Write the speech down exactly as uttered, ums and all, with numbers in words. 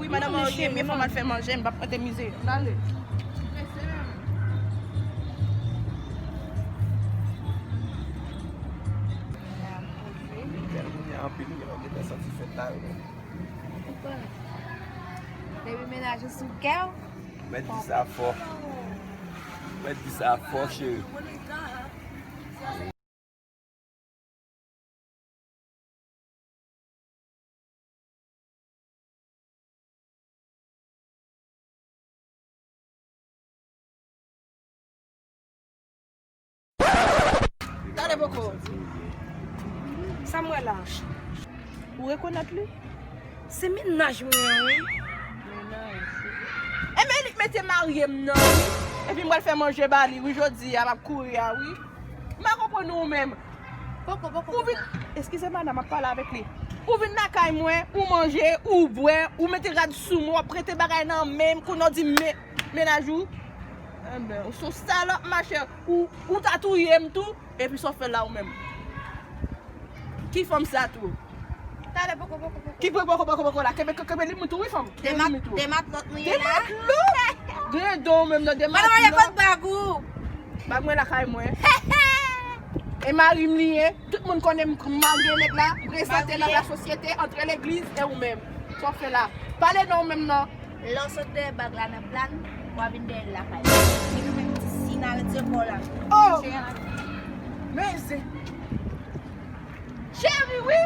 Wi, madan Marie, men fò m al fè manje, m p ap rete mize. N ale. Anpil, wi, ou gentan santi fèt la, wi. Depi mennaj ou sou kè w. Mèt di sa fò. Mèt di sa fò, cheri. Tande poko. Sa m wè la. Ou rekonèt li? Se mennaj mwen an, wi. Mennaj? Enben, li k mete marye m nan, wi. Epi m pral fè manje ba li, wi, jodi a, m ap kouri a, wi. M pa konprann ou menm. Poko, poko, poko. Eskize, madanm, m ap pale avèk li. Ou vin lakay mwen, ou manje, ou bwè, ou mete rad sou mwen, w ap prete bagay nan men m, kounye a w di m men-, mennaj ou. Enben, ou se yon salòp, machè. Ou, ou ta touye m tou, epi sa w fè la ou menm? Ki fanm sa tou? Tande poko, poko, poko. Ki poko, poko, poko, poko la? Kenbe, kenbe limit ou, wi, fanm. Kenbe limit ou. De matlòt nou ye la. De matlòt? Grandon menm nan, de matlòt. Madanm, mwen pot bag ou. Bag mwen lakay mwen. E mari m li ye. Tout moun konnen m, m marye nèg la. M prezante nan lasosyete, antre legliz, e ou menm? Sa w fè la? Pale non ou menm non. Lè w sot dèyè bag la nan plan, w a vin dèyè l lakay. Li gen menm ti si nan retire kò w la. Oh! Men se Cheri, wi.